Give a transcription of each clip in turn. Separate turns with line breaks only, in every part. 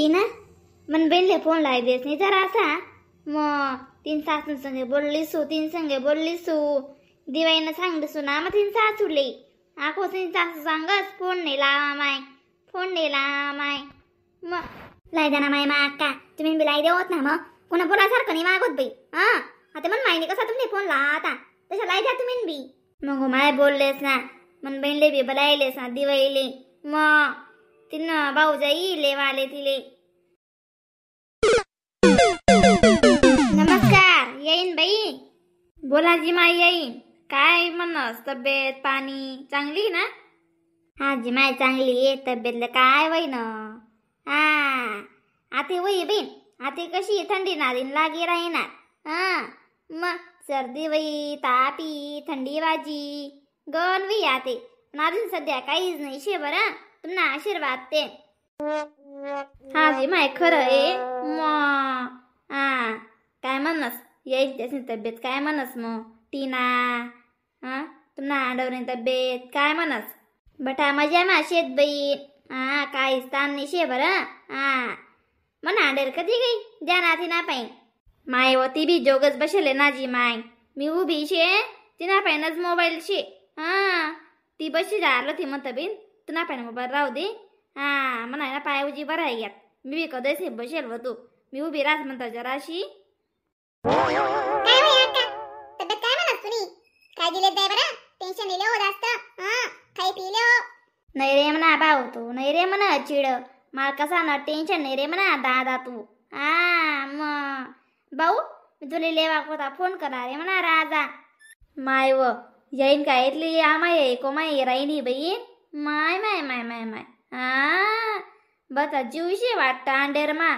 टीना मन बहिणले फोन लाई देस नाही जरासा. मग तीन सासून संगे बोलली सू, तीन संगे बोलली सू, दिवाळीनं सांगली सू ना. मग तीन सासूले आखो तीन सासू सांगस फोन नाही लावा माय, फोन नाही लावा माय. मग लाई द्या ना माय. मा अक्का तुम्ही बी लाई देवत ना. मग कोणा बोलासारखं नाही मागत बाई. हा आता मन माहिती कसा तुम्ही फोन लावता तशा लाई द्या तुम्ही बी. मग माय बोललेस ना, मन बहिणले बी बोलायलेस ना दिवाळीले. मग तीन भाऊ जाई लेवाले तिले. नमस्कार येईन बाई.
बोला जी माई येईन. काय म्हणस तब्येत पाणी चांगली ना?
हा जी माय चांगली आहे तब्येतला काय वय ना. हा आते वय बीन आते कशी थंडी नादीन लागी राहीना. हा मग सर्दी वई तापी थंडी वाजी गण वई आते नादीन सध्या काहीच नाही शे बरं. तुमना आशीर्वाद ते.
हा जी माय खरं आहे. मग हा काय म्हणस येईल त्याची तब्येत काय म्हणस मग टीना? हा तुमना आडवणी तब्येत काय म्हणस?
बटा मजा मा शेत बाई. हा काहीच ताण नाही शे बरं. हा मन आंडेर कधी गई द्या ना ती ना पाई.
माय व ती बी जोगच बसले ना जी माय. मी उभी शे तिना पाहिनच मोबाईल शे. हा ती बशी झालं ती म्हणत बिन तुना पाहिन मोबाईल राहू दे. हा म्हणा पाय उजी बरं आहे घ्यात. मी बी कधीच नाही बसेल व तू मी उभी राहत म्हणता जराशी.
काय होय अक्का तब्येत काय म्हणत तुम्ही? काय दिले जाय बरं टेन्शन लिहिले हो जास्त. हा खाई पिले हो.
नाही रे म्हणा भाऊ तू नाही रे म्हणा चिड मला कसा ना टेन्शन नाही रे म्हणा दादा तू. हा मग भाऊ मी तुला लेवा कोता फोन करा रे म्हणा राजा.
माय व येईन काय इथली आमाय कोमाय राहिनी बाई. माय माय माय माय माय. हा बता जीवशी वाटतं अंडेर मा.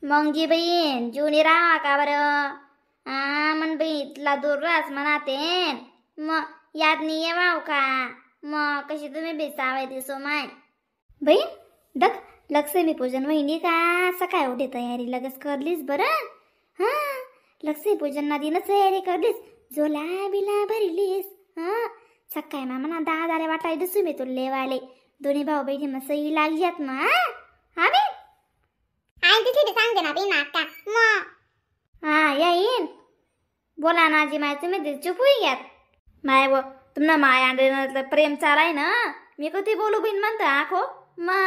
मग जी बहीण जीवनी राहा का बरं. हा मन बाई इथला दूर रास म्हणा ते मग याद नाही येवाव का मग कशी तुम्ही बेसावाय दिसो माय. बहीण दख लक्ष्मी पूजन वहिनी का सकाळी उठे तयारी लगेच करलीस बरं. हा लक्ष्मी पूजन ना दिनच तयारी करलीस झोला बिला भरलीस. हा सकाळी मा म्हणा दादाले वाटाय दिसू मी तुला लेवाले दोन्ही भाऊ बहिणी मग सही लागल्यात मग. हा बी
आई तिथे सांगते ना बी ना अक्का मग.
हा येईन बोला ना जी माय तुम्ही चुप होई घ्यात.
माय व तुमना माय अंडे प्रेम चालाय ना मी कधी बोलू बिन म्हणता आखो मा.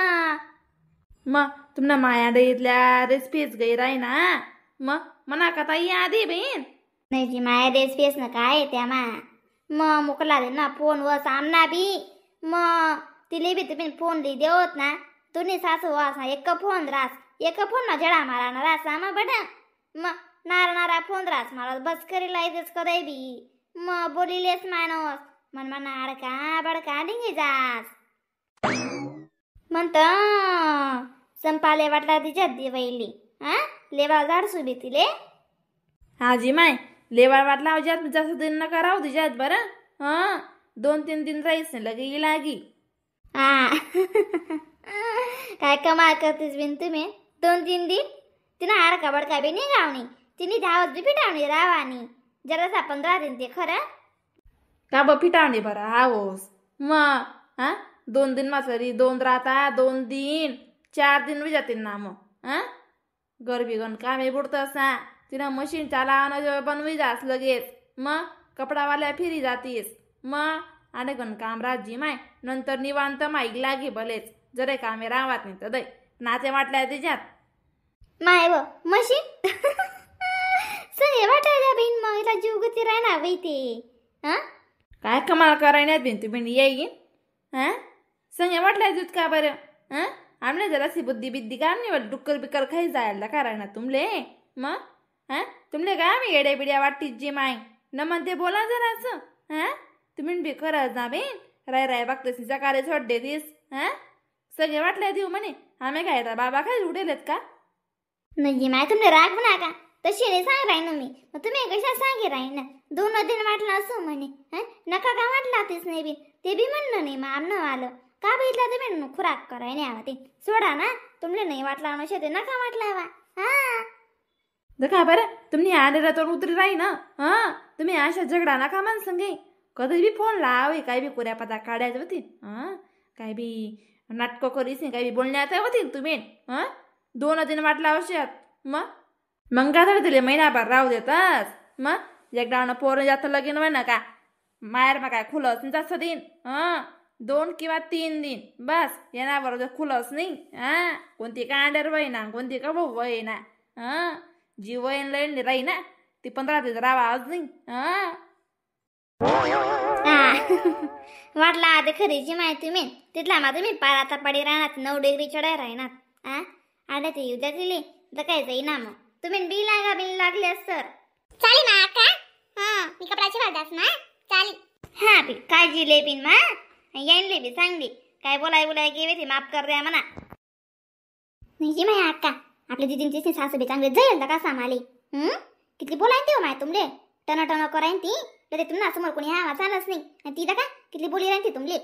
मग तुमना माय अंडे इथल्या रेसिपीच गई राही ना मग म्हणा का ताई आधी बहीण.
नाही जी माय रेसिपीच ना काय त्या मा मग मोकला दे ना फोन व सामना बी मग तिले बी तुम्ही फोन ली देवत ना तुम्ही सासू वासा एक फोन रास एक फोन ना जडा मारा ना रास आमा बड मग नारा नारा फोन रास मला बस करीला येतेच कदाय बी मग बोलिलेस माणूस मन मना अडका बडका निघे जास म्हणत संपाले वाटला तिच्यात दिवाईली. हा लेवा झाडसू बी तिले.
हा जी माय लेवा वाटला अवजात जास्त दिन नका राहू तिच्यात बरं. हा 2-3 दिन राहीस नाही लगे लागी.
हा काय कमाल करतेस बिन तुम्ही 2-3 दिन तिनं आडका बडका बी निघावणी तिने धावत बी फिटावणी रावानी जरासा 15 दिन ते खरं
का ब फिटावणी बरं हावोस मग. हा 2 दिन मासरी 2 राहता 2 दिन 4 दिन बी जातील ना मग. हा गरबी गण कामे बुडत असा तिनं मशीन चालावणं बनवी जास लगेच मग कपडावाल्या फिरी जातीस मग आणि गण काम राजी माय नंतर निवांत माईक लागी भलेच जरे कामे राहत नाही तर दै नाते वाटल्या तिच्यात.
माय व मशीन सगळे वाटायला बहीण मग हिला जीव गती राहणार बाई ते. हा
काय कमाल करायला बिन तुम्ही येईन. हा संगे वाटल्या दूध का बरं. हा आमने जरासी बुद्धी बिद्धी का नाही डुक्कर बिक्कर खाई जायला का राहणार तुमले मग. हा तुमले काय आम्ही येड्या बिड्या वाटतीच जी माय न म्हणते बोला जरासं. हा तुम्ही बी खरंच ना बेन राय राय बघतेस सकाळी सोड देतीस. हा सगळे वाटले देऊ म्हणे आम्ही काय बाबा काय उडेलेत का?
नाही माय तुमने राग म्हणा का तशी नाही सांग राही ना मी मग तुम्ही कशा सांगे राही ना 2 दिन वाटलं असं म्हणे. हा नका का वाटला तेच नाही बी ते बी म्हणणं नाही मग आमनं आलं का बघितला तुम्ही खुराक कराय नाही आवा ते सोडा ना तुमले नाही वाटला नशे ते नका वाटला वा. हा
का बरं तुम्ही आलेला तर उतरी राही ना. हा तुम्ही अशा झगडा नका मान संगे कधी बी फोन लावे काय बी कुऱ्या पता काढायचं होती. हा काय बी नाटकं करीस नाही काय बी बोलण्यात होती तुम्ही. हा 2 दिन वाट लावशात मग मग काय झालं तिले महिनाभर राहू देतस मग एक डावनं पोरं जास्त लगीन वय ना का माहेर मग काय खुलस नाही जास्त दिन हं 2 किंवा 3 दिन बस येणार खुलस नाही हां कोणती का अंडर वय ना कोणती का भाऊ वय ना हां जी वयन लईन राही ना ती 15 दिवस राहावा आज नाही हां
वाटला आता खरीची माहिती मी तिथला मा तुम्ही पाराचा पडी राहणार 9 डिग्री चढाय राहणार आ आडा ते युद्धा दिली तर काय जाई ना मग तुम्ही बी लागा बिन लागली सर
चालेल मा अक्का हां मी कपड्याची वाजदास ना चालेल
हा बी काळजी ले बिन मा येईन ले बी सांगली काय बोलाय बोलाय गेवे ते माफ कर द्या म्हणा नाही जी माया अक्का आपल्या दिदींची सासू बी चांगली जाईल का सामाली किती बोलाय ते हो माय तुमले टन टन करायन ती तर ते तुम्हाला समोर कोणी हा चालच नाही आणि ती का किती बोली राहीन ती तुमले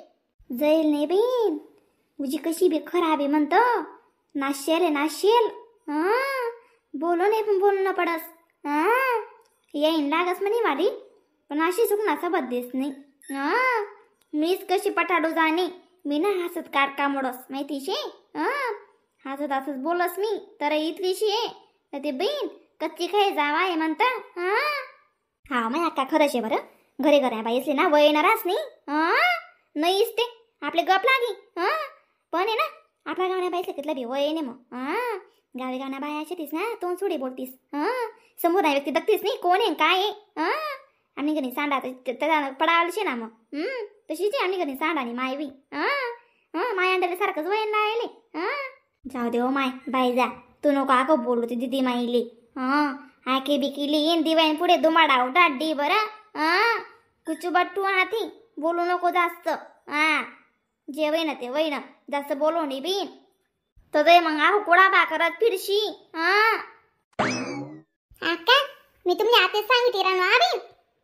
जाईल नाही बहीण उजी कशी बी खराब आहे म्हणतो नाशेल आहे नाशेल हां बोलो नाही पण बोलू न पडस हां येईन लागस म्हणे मारी पण अशी चुक ना सबत देस नाही हां मीच कशी पटाडू जाणे मी ना हसत कार का मोडस माहिती शे हां हसत हसत बोलस मी तर इथलीशी आहे तर ते बहीण कच्ची खाई जावा आहे म्हणता हां हा मग अक्का खरंच आहे बरं घरी घरी बाई असली ना वय येणारच नाही हां नाहीच ते आपले गप लागी हां पण आहे ना आपल्या गावण्या बाई तिथला बी वय नाही मग हां गावी गावण्या बाया अशी ना तोंड सोडी बोलतीस हां समोर नाही व्यक्ती बघतीस नाही कोण आहे काय आहे हां आम्ही घरी सांडा त्याला पडावलशे ना मग तशीच आहे आम्ही घरी सांडा आणि मायवी हां हां माय अंडाला सारखंच वय लागले हां जाऊ दे ओ my बाई जा तू नको आगो बोलू ती दिदी माईली हां आके बिकिली येईन दिवाईन पुढे दुमाडा उठाडी बरं हां कुचू बट्टू हाती बोलू नको जास्त हां जे वय ना ते वय ना जास्त बोलू नाही बीन तर मग आहो कोडा भाकरात फिरशी हां
अक्का मी तुमले आतेच सांगितले रानू आबीन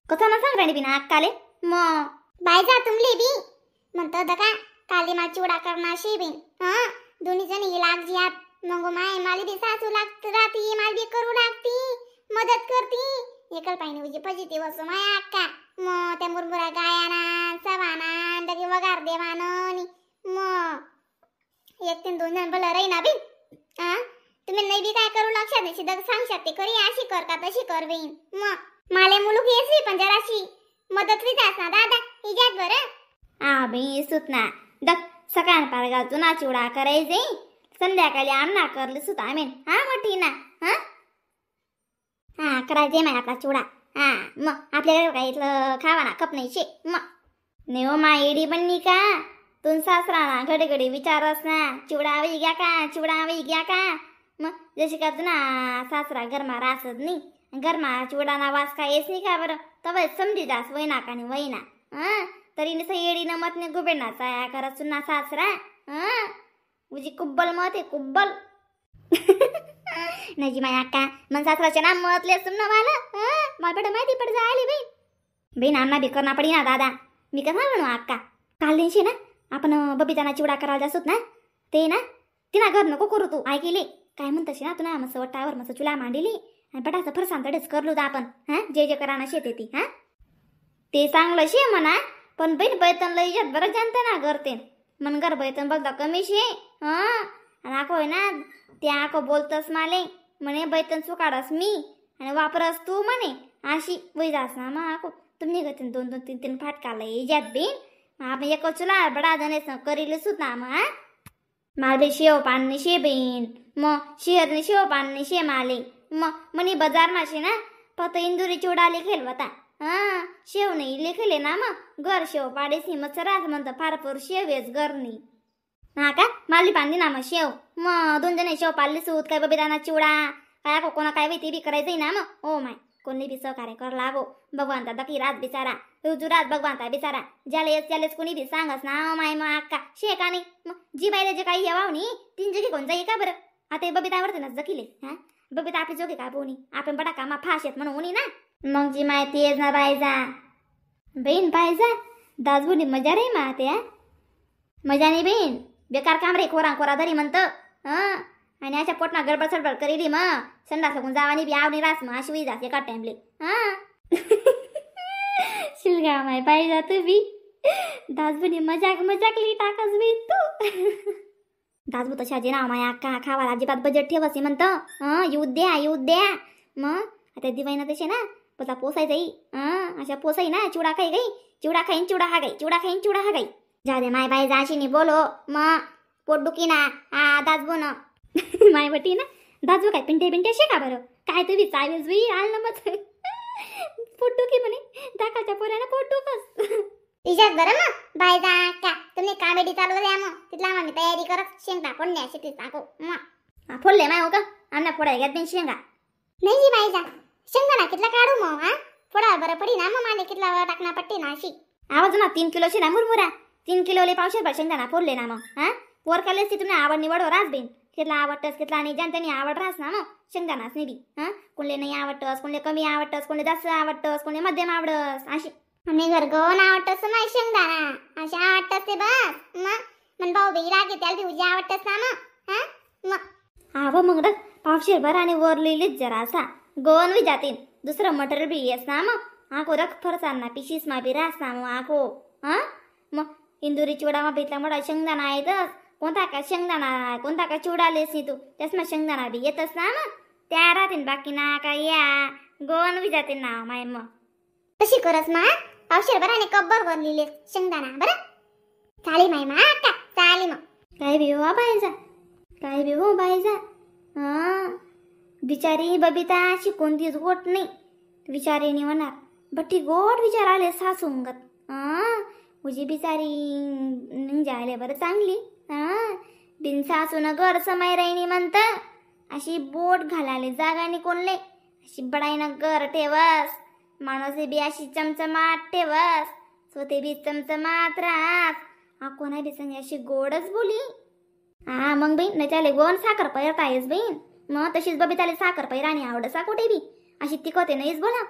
कसं ना सांग राणी बिना अक्काले मग
बाय जा तुमले बी म्हणतो दका काली मा चिवडा करणार शे बिन हां दोन्ही जण ही लाग जियात मग माय माली बी सासू लागत राहती माल बी करू लागती मदत करती एकल पाहिजे उजी फजिती वसू माय अक्का मग त्या मुरमुरा गायाना सवाना लगे वगार देवान मग एक तीन 2 जण भलं राही ना बिन हां तुम्ही नाही बी काय करू लक्षात नाही सिद्ध सांग शकते खरी अशी कर का तशी कर बहीण मग माले मुलूक येसी पण जराशी मदत बी जास ना दादा इजात बरं
आ बाई सुत ना दक सकाळ पार गावतो ना चिवडा करायचे संध्याकाळी आमना करले सुत आमेन हा मोठी ना हा हा करायचे माय आपला चिवडा हा मग आपल्याकडे काय इथलं खावा ना खप नाही शे मग नाही हो मा एडी पण नाही का तुम सासरा ना घडी घडी विचारस ना चिवडा वही घ्या का चिवडा वही घ्या का मग जशी का तुना सासरा गरमा रासत नाही गरमा चिवडा ना वास काय येस नाही का बरं तवा समजी जास वैना का नाही वैना हां तरी निसं येडी न मत नाही गुबेना चाया करा सुना सासरा हां उजी कुब्बल मत आहे कुब्बल नाही जी माया अक्का मन सासराच्या ना मतले सुन ना मला हां मला बेटा माहिती पड जायली बाई बहीण आमना बी करना पडी ना दादा मी कसं म्हणू अक्का काल दिवशी ना आपण बबिताना चिवडा करायला जासोत ना ते ना तिना घर नको करू तू ऐकिले काय म्हणतशी ना तुला मस्त वटावर मस्त चुला मांडिली आणि पटाचं फरसान तडेच करलो तर आपण हां जे जे कराना शेते ती हां ते चांगलं शे म्हणा पण बहीण बैतन लई जात बरं जाणतं ना करते मन घर बैतन बोलता कमी शे हां आणि आको आहे ना ते आको बोलतस माले म्हणे बैतन सुकाडस मी आणि वापरस तू म्हणे अशी वै जास ना मग आको तुम्ही गतीन 2 2 3 3 फाटका लई जात बीन आपण एक चुला बडा जण करील सुत ना मग हा माले शेव पान शे बहीण मग शेहरने शेव पान शे माले मग म्हणे बजार शे ना फक्त इंदुरी चिवडा लिखेल होता हां शेव नाही लिखेले ना मग घर शेव पाडेसी मग सरास म्हणतं फार फार शेव येस घर नाही हा का माली पांदी ना मग शेव मग 2 जण शेव पाडली सूत काय बबिताना चिवडा काय कोणा काय ते बी करायचंय ना मग ओ my कोणी बी सहकार्य कर लागो भगवंता दकी रात बिचारा रात भगवंता बिचारा ज्याला येस त्यालाच कोणी बी सांगस ना माय मग अक्का शे का नाही मग जी बाईला जे काही येवाव नी तीन जगी कोण जाई का बरं आता बबिता आवडते ना जकीले हा बबिता आपली जोगे का बोनी आपण बडा कामा फाश येत म्हणून ना मग जी माहिती येस ना बायजा बहीण पाहिजा दाजबुनी मजा रे मा ते मजा नाही बहीण बेकार काम रे खोरा खोरा धरी म्हणतं हं आणि अशा पोटना गडबड सडबड करेली मग संडास लागून जावानी बी आवडी रास मग अशी जास एका टाइमले हां शिलगा माय पाहिजा तू बी दाजबुनी मजाक मजाकली टाकस बी तू. दाजबू तशा जे ना माया अक्का खावाला अजिबात बजेट ठेवसी म्हणतं. हं येऊ द्या येऊ द्या. मग आता दिवाळीनं तसे ना पचा पोसाय जाई. हं अशा पोसाई ना चिवडा खाई गई चिवडा खाईन चिवडा हा गई चिवडा खाईन चिवडा हा गई. जा दे माय बाई जाशी नी बोलो मग पोटदुखी ना हा दाजबू ना. माय बटी ना दाजबू काय पिंटे पिंटे शे का बरं काय तुम्ही चावेस बाई आलं मग पोटदुखी म्हणे दाकाच्या पोऱ्यानं पोटदुखस.
इजात बरं मग बाय जा का तुम्ही कॉमेडी चालू द्या मग तिथला आम्ही तयारी करत शेंगा फोडण्या शेतीत टाकू मग.
फोडले माय हो का अण्णा फोडाय घ्यात बिन शेंगा.
नाही जी बाई जा शेंगा ना कितला काढू मग हा फोडा बरं पडी ना मग माले कितला टाकना पट्टी ना अशी.
आवाज ना 3 किलो ना मुरमुरा 3 किलोले पावशेर भर शेंगदाणा फोडले ना मग. हा पोर कालेच ती तुम्ही आवड निवड रास बेन कितला आवडतस कितला आणि ज्या त्यांनी आवड रास ना मग शेंगदाणाच नाही बी. हा कोणले नाही आवडतस कोणले कमी आवडतस कोणले जास्त आवडतस कोणले मध्यम आवडस अशी.
आम्ही घरगोन आवडतस माय शेंगदाणा अशा आवडतस ते बस मग मन भाऊ बी लागे त्याला बी उजी आवडतस ना मग. हा मग
आव मग रख पावशेर भर आणि वर लिहिलीच जरा असा गोवन बी जातीन दुसरं मटेरियल बी येस ना मग. आको रख फरसांना पिशीस मा बी रास ना मग आको. हा मग इंदुरी चिवडा मा भेटला मोठा शेंगदाणा येतस कोणता का शेंगदाणा कोणता का चिवडा लेस नी तू त्यास मग शेंगदाणा बी येतस ना मग त्या राहतीन बाकी ना का या गोवन बी जातीन ना माय मग.
तशी करस मा पावशेर भर आणि कब्बर वर लिहिले शेंगदाणा बरं चालेल माय मा का चालेल मग.
काय बी हो बायजा काय बी हो बायजा. हा बिचारी बबिता अशी कोणतीच गोट नाही बिचारीने होणार बट्टी गोट विचार आले सासूंगत. हा उजी बिचारी जायले बरं चांगली. हा बिन सासून घर समाय राहिनी म्हणत अशी बोट घालायला जागा नाही कोणले अशी बडाईनं घर ठेवस माणूस बी अशी चमचमाट ठेवस स्वतः बी चमचमात राहस. हा कोणा बी संग अशी गोडच बोली. हा मग बहीण नाही त्याले गोन साखर पैरता येस बहीण मग तशीच बबिताले साखर पैराणी आवडसा कुठे बी अशी तिखते नाहीच बोला.